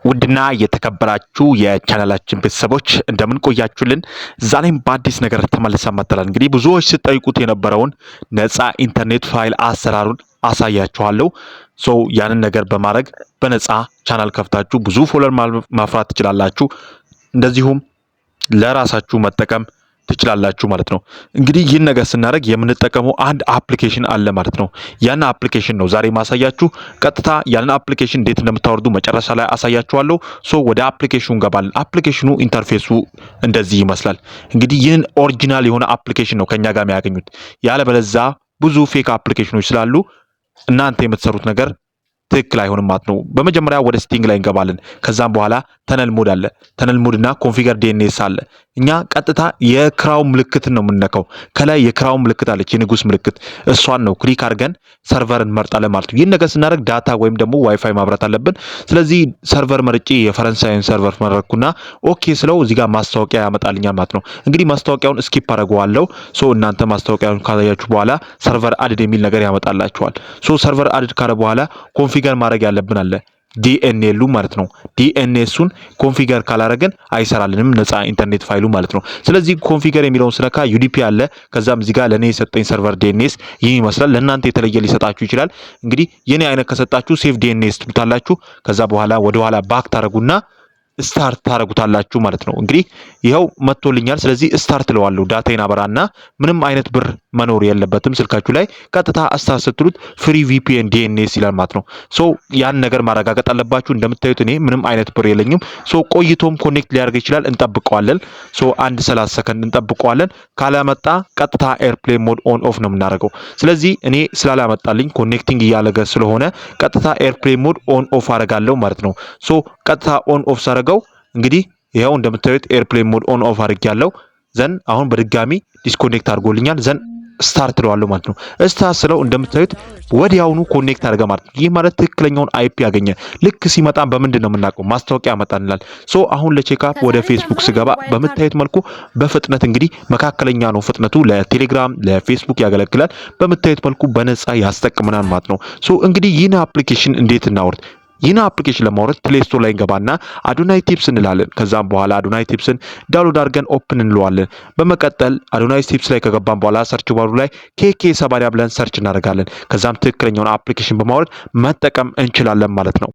ውድና የተከበራችሁ የቻናላችን ቤተሰቦች፣ እንደምን ቆያችሁልን? ዛሬም በአዲስ ነገር ተመልሰን መጥተናል። እንግዲህ ብዙዎች ሲጠይቁት የነበረውን ነፃ ኢንተርኔት ፋይል አሰራሩን አሳያችኋለሁ። So ያንን ነገር በማድረግ በነፃ ቻናል ከፍታችሁ ብዙ follower ማፍራት ትችላላችሁ። እንደዚሁም ለራሳችሁ መጠቀም ትችላላችሁ ማለት ነው። እንግዲህ ይህን ነገር ስናደርግ የምንጠቀመው አንድ application አለ ማለት ነው። ያን application ነው ዛሬ ማሳያችሁ። ቀጥታ ያንን application እንዴት እንደምታወርዱ መጨረሻ ላይ አሳያችኋለሁ። So ወደ application ኑ እንገባለን። Application ኑ interface ኡ እንደዚህ ይመስላል። እንግዲህ ይህን original የሆነ application ነው ከኛ ጋር የሚያገኙት። ያለበለዛ ብዙ fake application ኖች ስላሉ እናንተ የምትሰሩት ነገር ትክክል አይሆንም ማለት ነው። በመጀመሪያ ወደ setting ላይ እንገባለን። ከዛም በኋላ tunnel mode አለ። Tunnel mode እና configure DNS አለ። እኛ ቀጥታ የ crown ምልክትን ነው የምንነካው። ከላይ የ crown ምልክት አለች፣ የንጉስ ምልክት፣ እሷን ነው click አድርገን server እንመርጣለን ማለት ነው። ይህን ነገር ስናደርግ data ወይም ደግሞ ዋይፋይ ማብራት አለብን። ስለዚህ server መርጬ የፈረንሳይን server መረጥኩና okay ስለው እዚህ ጋር ማስታወቂያ ያመጣልኛል ማለት ነው። እንግዲህ ማስታወቂያውን skip አደርገዋለሁ። So እናንተ ማስታወቂያውን ካያችሁ በኋላ server add የሚል ነገር ያመጣላችኋል። So server add ካለ በኋላ configure ማድረግ ያለብን አለ፣ DNS ኡ ማለት ነው። DNS ኡን configure ካላረግን አይሰራልንም ነፃ ኢንተርኔት ፋይሉ ማለት ነው። ስለዚህ configure የሚለውን ስነካ UDP አለ። ከዛም እዚህ ጋር ለእኔ የሰጠኝ server DNS ይህን ይመስላል። ለእናንተ የተለየ ሊሰጣችሁ ይችላል። እንግዲህ የኔ አይነት ከሰጣችሁ save DNS ትሉታላችሁ። ከዛ በኋላ ወደ ኋላ back ታረጉና start ታረጉታላችሁ ማለት ነው። እንግዲህ ይኸው መጥቶልኛል። ስለዚህ start እለዋለሁ። Data ዬን አበራና ምንም አይነት ብር መኖር የለበትም ስልካችሁ ላይ። ቀጥታ start ስትሉት free VPN DNS ይላል ማለት ነው። So ያን ነገር ማረጋገጥ አለባችሁ። እንደምታዩት እኔ ምንም አይነት ብር የለኝም። So ቆይቶም connect ሊያደርግ ይችላል። እንጠብቀዋለን። So አንድ 30 ሰከንድ እንጠብቀዋለን። ካላመጣ ቀጥታ airplane mode on off ነው የምናደርገው። ስለዚህ እኔ ስላላመጣልኝ፣ connecting እያለገ ስለሆነ ቀጥታ airplane mode on off አደርጋለሁ ማለት ነው። So ቀጥታ on off ሳደርገው እንግዲህ ይኸው እንደምታዩት airplane mode on off አድርጌያለሁ። Then አሁን በድጋሚ disconnect አድርጎልኛል። Then start እለዋለሁ ማለት ነው። Start ስለው እንደምታዩት ወዲያውኑ connect አድርገ ማለት ነው። ይህ ማለት ትክክለኛውን IP ያገኘ። ልክ ሲመጣ በምንድን ነው የምናውቀው? ማስታወቂያ ያመጣልናል። So አሁን ለ check up ወደ ፌስቡክ ስገባ በምታዩት መልኩ በፍጥነት፣ እንግዲህ መካከለኛ ነው ፍጥነቱ። ለቴሌግራም፣ ለፌስቡክ ያገለግላል። በምታዩት መልኩ በነፃ ያስጠቅመናል ማለት ነው። So እንግዲህ ይህን application እንዴት እናወርድ? ይህን application ለማውረድ Play Store ላይ እንገባና አዶናይ ቲፕስ እንላለን። ከዛም በኋላ አዶናይ ቲፕስን download አድርገን open እንለዋለን። በመቀጠል አዶናይ ቲፕስ ላይ ከገባን በኋላ search bar ኡ ላይ KK 80 ብለን search እናደርጋለን። ከዛም ትክክለኛውን application በማውረድ መጠቀም እንችላለን ማለት ነው።